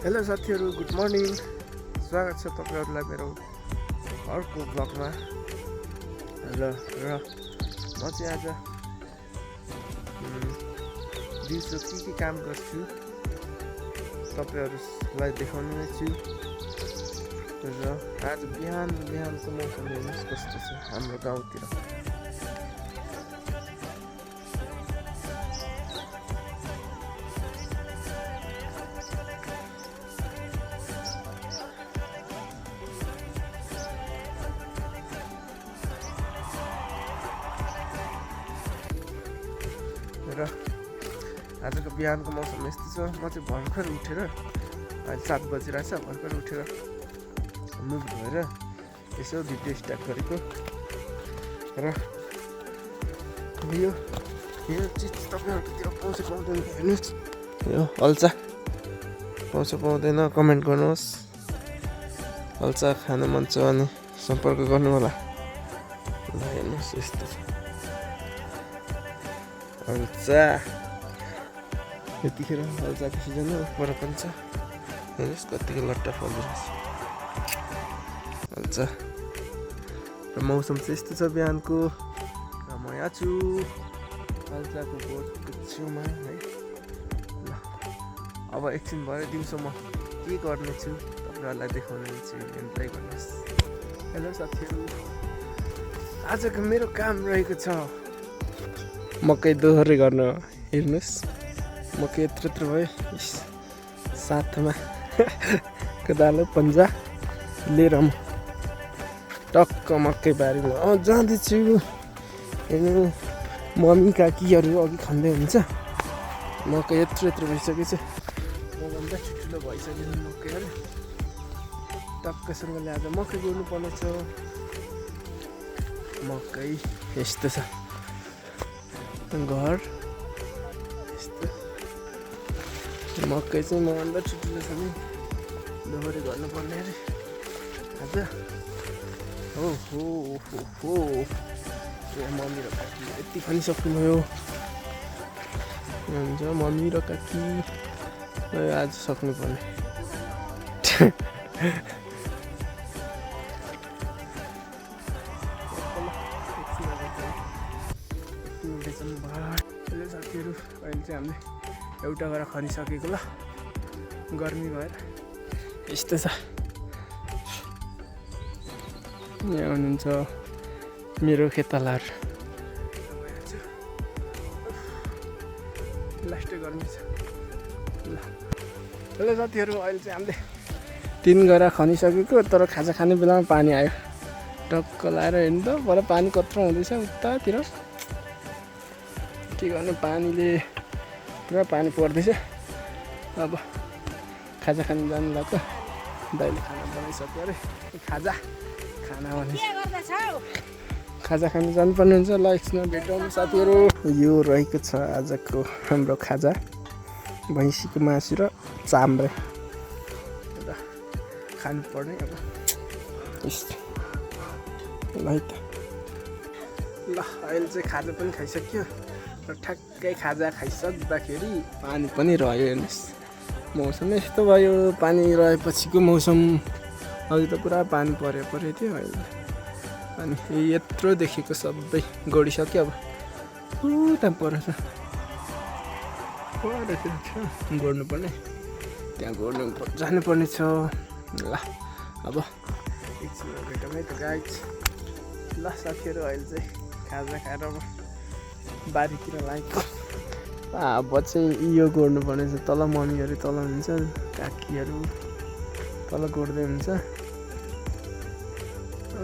Hello साथीहरू, good morning. स्वागत छ तपाईँहरूलाई मेरो अर्को ब्लगमा। र म चाहिँ आज दिउँसो के काम गर्छु तपाईँहरूलाई देखाउने नै छु। र आज बिहानको मौसम हेर्नुहोस् कस्तो छ हाम्रो गाउँतिर। र आजको बिहानको मौसम यस्तो छ। म चाहिँ भर्खर उठेर अहिले 7 बजिरहेछ, भर्खर उठेर मुख धोएर यसो भिडियो स्टार्ट गरेको। र यो चिज तपाईँहरूतिर पाउँछ पाउँदैन हेर्नुहोस्। यो अल्चा पाउँछ पाउँदैन कमेन्ट गर्नुहोस्। अल्चा खान मन छ भने सम्पर्क गर्नु होला। ल हेर्नुहोस् यस्तो छ अल्चा। यतिखेर अल्चाको सिजन हो, पर पनि छ। हेर्नुहोस् कतिको लट्टा फलिरहेछ अल्चा। र मौसम चाहिँ यस्तो छ बिहानको। र म यहाँ छु अल्चाको बोटको छेउमा है। ल अब एकछिन भएर दिउँसो म के गर्ने छु तपाईँहरूलाई देखाउने छु, एन्जोय गर्नुहोस्। हेलो साथीहरू, आजको मेरो काम रहेको छ मकै दोहोरी गर्न। हेर्नुहोस् मकै यत्रो भयो, साथमा कोदालो पन्जा लिएर म टक्क मकै बारीमा जाँदैछु। हेर्नु मम्मी काकीहरू अघि खन्दै हुन्छ। मकै यत्रो भइसकेछ, मभन्दा ठुलो भइसक्यो मकैहरू। टक्कसँगले आज मकै गोड्नु पर्ने छ। मकै यस्तो छ, घर यस्तो। मकै चाहिँ मभन्दा ठुलो छ नि, दोहोरी गर्नुपर्ने अरे आज। हो मम्मी र काकी यति पनि सक्नुभयो। हुन्छ मम्मी र काकी आज सक्नुपर्ने। हेलो साथीहरू, अहिले चाहिँ हामीले एउटा गरेर खनिसकेको। ल गर्मी भएर यस्तो छ। यहाँ हुनुहुन्छ मेरो खेतालाहरू। लास्टै गर्मी छ। ल हेलो साथीहरू, अहिले चाहिँ हामीले 3 गरेर खनिसकेको। तर खाजा खाने बेलामा पानी आयो। टक्क लाएर हेर्नु त पर पानी कत्रो हुँदैछ उतातिर। के गर्ने, पानीले पुरा पानी पर्दैछ। अब खाजा खानु जानु लाग्यो। दाइले खाना बनाइसक्यो अरे। खाना भने खाजा खानु जानुपर्ने हुन्छ। ल एकछिनमा भेटौँ साथीहरू। यो रहेको छ आजको हाम्रो खाजा, भैँसीको मासु र चाम्रे। र खानुपर्ने अब यस्तो। ल है त। ल अहिले चाहिँ खाजा पनि खाइसक्यो। र ठ्याक्कै खाजा खाइसक्दाखेरि पानी पनि रह्यो। हेर्नुहोस् मौसम यस्तो भयो। पानी रहेपछिको मौसम। अघि त पुरा पानी परेको थियो। अहिले अनि यत्रो देखेको सबै गोडिसक्यो। अब उता पर छ गोड्नुपर्ने, त्यहाँ गोड्नु जानुपर्ने छ। ल अब एकछिनमा भेटौँ है त गाइज। ल साथीहरू, अहिले चाहिँ खाजा खाएर म बारीतिर लागेको। अब चाहिँ यो गोड्नुपर्ने छ। तल मम्मीहरू तल हुन्छ, काकीहरू तल गोड्दै हुन्छ।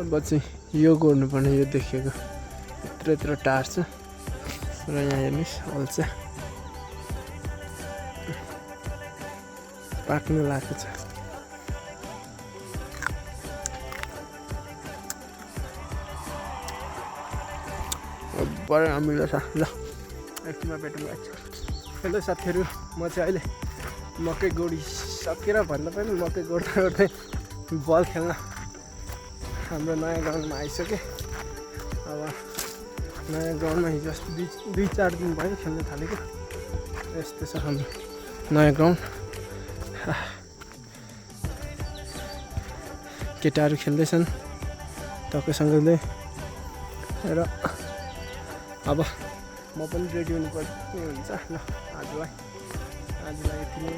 अब चाहिँ यो गोड्नुपर्ने। यो देखेको यत्रो टार छ। र यहाँ हेर्नुहोस् अल्चा पाक्नु लागेको छ। बडा अमिलो छ। ल एकछिनमा भेटौँ। हेलो साथीहरू, म चाहिँ अहिले मकै गोडिसकेर भन्दा पनि मकै गोड्दै बल खेल्न हाम्रो नयाँ गाउँमा आइसकेँ। अब नयाँ ग्राउन्डमा हिजो अस्ति 2-4 दिन भयो खेल्न थालेको। यस्तो छ हाम्रो नयाँ ग्राउन्ड। केटाहरू खेल्दैछन् टक्कसँगले र अब म पनि रेडी हुनुपर्ने हुन्छ ल आजलाई यति नै